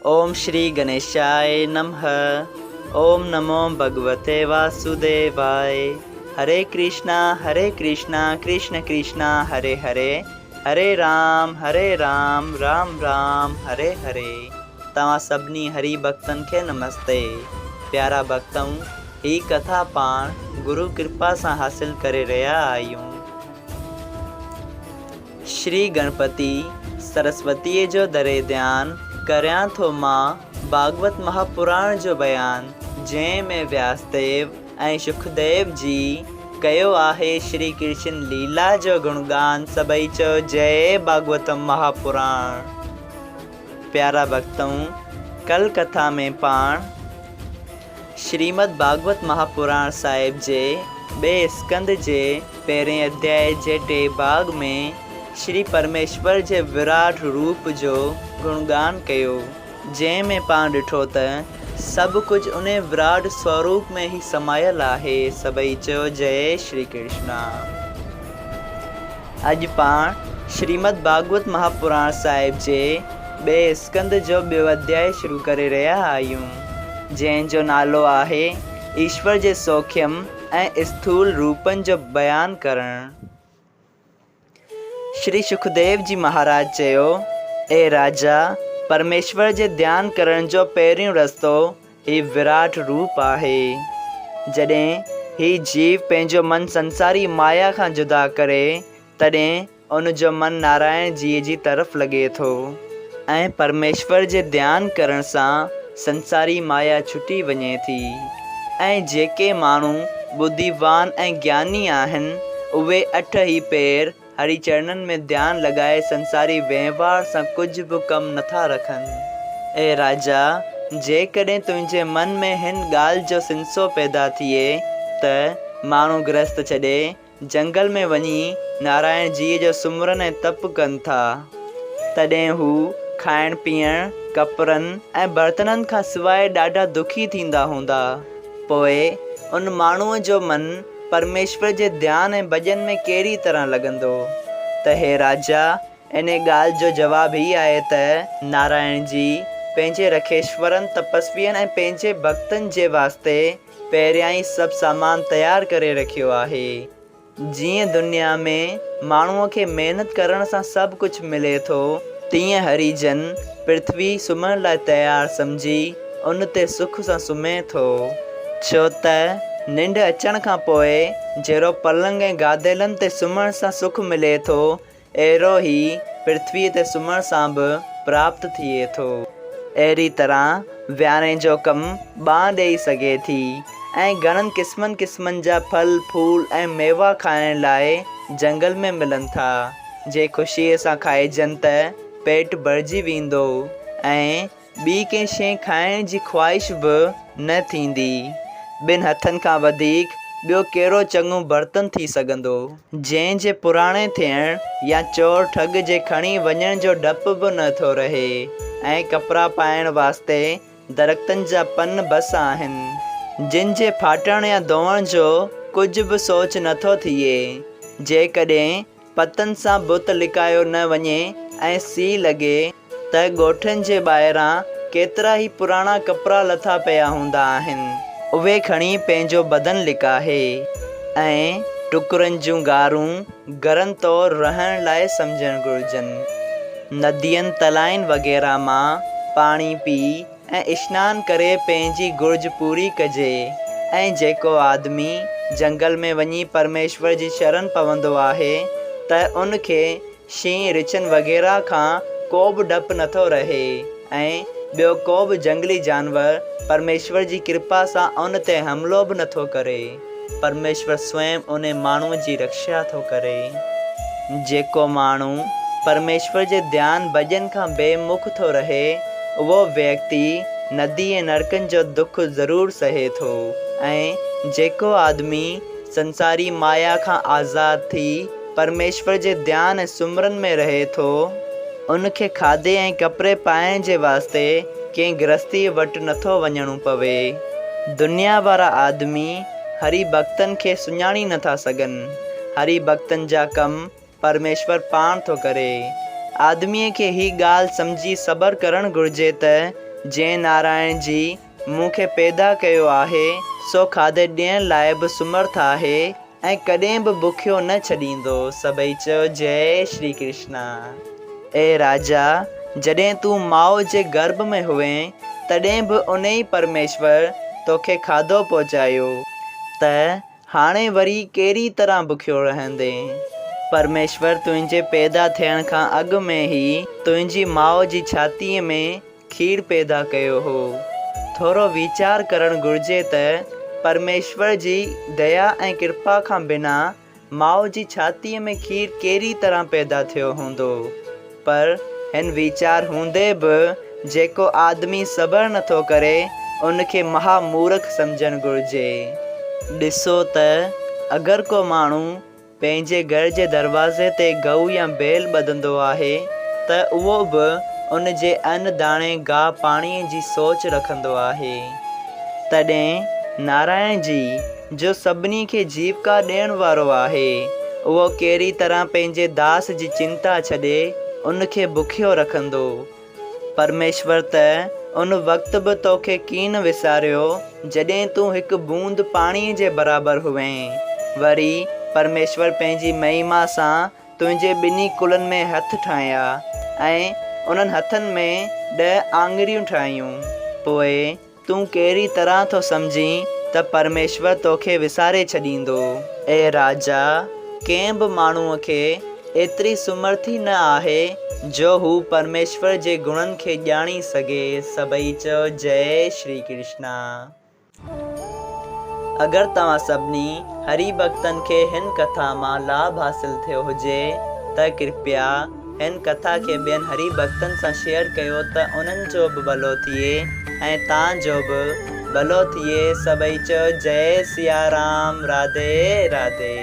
اوم شري گنيشاء نمه اوم نمو ڀڳوتي واسوديواء هري ڪرشنا هري ڪرشنا ڪرشن ڪرشنا هري هري هري رام هري رام رام رام هري هري توهان سڀني هري ڀڳتن کي نمستي پيارا ڀڳتؤ هي ڪٿا پاڻ گرو ڪرپا سان حاصل ڪري رهيا آهيون. شري گڻپتي سرسوتيء جو دري ڌيان ڪريان ٿو مان ڀاڳوت مهاپراڻ جو بيان جنهن ۾ وياسديو ۽ شڪديو جي ڪيو آهي شري ڪرشن ليلا جو گڻگان سڀئي چئو جئي ڀاڳوتم مهاپراڻ. پيارا ڀڳتؤ ڪل ڪٿا ۾ پاڻ شريمد ڀاڳوت مهاپراڻ صاحب جي ٻئي اسڪنڌ جي پهرئين اڌيائي جي ٽئين ڀاڳ ۾ شري پرميشور جي وراٽ روپ جو گڻگان ڪيو، جنهن ۾ پاڻ ڏٺو ته سڀ ڪجهه انهي وراٽ سوروپ ۾ ئي سمايل آهي. سڀئي چيو جئي شري ڪرشنا. اڄ پاڻ شريمد ڀاڳوت مهاپراڻ صاحب جي ٻئي اسڪنڌ جو ٻيو اڌيائي شروع ڪري رهيا آهيون، جنهن جو نالو آهي ايشور جي سوکيم ۽ اسٿول روپن جو بيان ڪرڻ. شري شڪديو جي مهاراج چيو، اي راجا! پرميشور جي ڌيان ڪرڻ جو پهريون رستو هي وراٽ روپ آهي. جڏهن هي جيو پنهنجو من سنساري مايا کان جدا ڪري، تڏهن ان جو من نارائڻ جيء جي طرف لڳي ٿو ۽ پرميشور جي ڌيان ڪرڻ سان سنساري مايا ڇٽي وڃي ٿي ۽ جيڪي ماڻهو ٻڌيوان ۽ گياني آهن، اهي اٺ ئي پير هري چرڻن ۾ ڌيان لڳائي سنساري وهنوار سان ڪجهه به ڪم نٿا رکن. اي راجا! جيڪڏهن تنهنجي من ۾ هن ڳالهه جو سنسو پيدا ٿئي ته ماڻهو گرهست ڇڏي جنگل ۾ وڃي نارائڻ جيء جو سمرن ۽ تپ ڪن ٿا، تڏهن هو کائڻ پيئڻ، ڪپڙن ۽ برتنن کان سواء ڏاڍا دکي ٿيندا هوندا. پوء ان ماڻهوء جو من پرميشور جي ڌيان ۽ ڀڄن ۾ ڪهڙي طرح لڳندو؟ ته هي راجا، انهي ڳالهه جو جواب هي آهي ته نارائڻ جي پنهنجي رکيشورن تپسوين ۽ پنهنجي ڀڳتن جي واسطي پهريائين سڀ سامان تيار ڪري رکيو آهي. جيئن دنيا ۾ ماڻهوء کي محنت ڪرڻ سان سڀ ڪجهه ملي ٿو، تيئن هريجن پرٿوي سمهڻ لاء تيار سمجهي ان تي سک سان سمهي ٿو. ڇو ته ننڊ اچڻ کان پوء جهڙو پلنگ ۽ گاديلن تي سمهڻ سان سک ملي ٿو، اهڙو ئي پرٿويء تي سمهڻ سان به پراپت ٿئي ٿو. اهڙي طرح وياڻي جو ڪم ٻانهن ڏيئي سگهي ٿي ۽ گهڻن قسمن قسمن جا ڦل ڦول ۽ ميوا کائڻ لاء جهنگل ۾ ملن ٿا، جي خوشيء سان کائجن ته پيٽ ڀرجي ويندو ۽ ٻي ڪنهن شيء کائڻ جي خواهش به نه ٿيندي. ٻن هٿن کان وڌيڪ ٻيو ڪهڙو چڱو برتن ٿي سگهندو؟ جنهن جي پراڻي ٿيڻ يا چور ٺڳ جي کڻي وڃڻ جو ڊپ به نه ٿو رهي ۽ ڪپڙا پائڻ واسطي درختن جا پن بس آهن، جن جي ڦاٽڻ يا ڌوئڻ جو ڪجهه به سوچ نه ٿو ٿئي. جيڪڏهن پتن سان بت لڪايو نه وڃي ۽ سيء لڳي ته ڳوٺن جي ٻاهران ڪيترا ئي پراڻا ڪپڙا لٿا پيا هوندا آهن، اهي کڻي پنهنجو بدن لڪاهي ۽ ٽڪرن جون غارون گهرن طور رهڻ لاء سمجهڻ گهرجن. ندين، تلائن وغيره مان پاڻي پي ۽ اشنان ڪري پنهنجي گهرج پوري ڪجي ۽ جيڪو آدمي جهنگل ۾ وڃي پرميشور جي شرن پوندو آهي ته ان کي شينهن رڇن وغيره کان ڪو به ڊپ نٿو رهي ۽ ٻيو ڪو به جهنگلي جانور پرميشور جي ڪرپا سان ان تي حملو به نٿو ڪري. پرميشور سوئم انهي ماڻهوء جي رکشا ٿو ڪري. جيڪو ماڻهو پرميشور جي ڌيان ڀڄن کان بي مک ٿو رهي، اهو ويڪتي ندي ۽ نرڪن جو دک ضرور سهي ٿو ۽ جيڪو آدمي سنساري مايا کان آزاد ٿي پرميشور جي ڌيان ۽ سمرن ۾ رهي ٿو، ان کي کاڌي ۽ ڪپڙي پائڻ جي واسطي ڪنهن گرهستيء وٽ نٿو وڃڻو پوي. دنيا وارا آدمي هري ڀڳتن کي سڃاڻي نٿا سگهن. هري ڀڳتن جا ڪم پرميشور پاڻ ٿو ڪري. آدميء کي هي ڳالهه سمجهي صبر ڪرڻ گهرجي ته جنهن نارائڻ جي مون کي پيدا ڪيو آهي، سو کاڌي ڏيڻ لاء به سمرٿ آهي ۽ ڪڏهن به بکيو نه ڇڏيندو. سڀئي چيو، جئي شري ڪرشنا. اي راجا! جڏهن تون ماء جي گرڀ ۾ هئين، تڏهن به انهي پرميشور توکي کاڌو پهچايو، ته هاڻي وري ڪهڙي طرح بکيو رهندين؟ پرميشور تنهنجي پيدا ٿيڻ کان اڳ ۾ ئي تنهنجي ماء جي ڇاتيء ۾ کير پيدا ڪيو هو. ٿورو ويچار ڪرڻ گهرجي ته پرميشور جي ديا ۽ ڪرپا کان بنا ماء جي ڇاتيء ۾ کير ڪهڙي طرح پيدا ٿيو هوندو؟ پر هن ويچار هوندي به جيڪو آدمي صبر نٿو ڪري، ان کي مها مورک سمجهڻ گهرجي. ڏسو ته اگر ڪو ماڻهو پنهنجي گهر جي دروازي تي گئو يا بيل ٻڌندو آهي ته اهو به ان جي ان داڻي گاهه پاڻيء جي سوچ رکندو آهي. تڏهن نارائڻ جي، جو سڀني کي جيوڪا ڏيڻ وارو آهي، اهو ڪهڙي طرح پنهنجي داس جي چنتا ڇڏي ان کي بکيو رکندو؟ پرميشور ته ان وقت به توکي ڪين وساريو، جڏهن تون هڪ بوند پاڻيء جي برابر هئين. وري پرميشور پنهنجي مهما سان تنهنجي ٻنهي ڪلهن ۾ هٿ ٺاهيا ۽ انهن هٿن ۾ ڏهه آڱريون ٺاهيون. پوء تون ڪهڙي طرح ٿو سمجهين ته پرميشور توکي وساري ڇڏيندو؟ اي راجا! ڪنهن به ماڻهوء کي ايتري سمرٿي نه آهي، جو هو پرميشور جي گڻن کي ڄاڻي سگهي. سڀئي چئو، جئي شري ڪرشنا. اگر توهان سڀني هري ڀڳتن کي هن ڪٿا مان لاڀ حاصل ٿيو هجي ته ڪرپيا هن ڪٿا کي ٻين هري ڀڳتن سان شيئر ڪيو ته انهن جو به ڀلو ٿئي ۽ تان جو به ڀلو ٿئي سڀئي چئو جئي سيارام راڌي راڌي.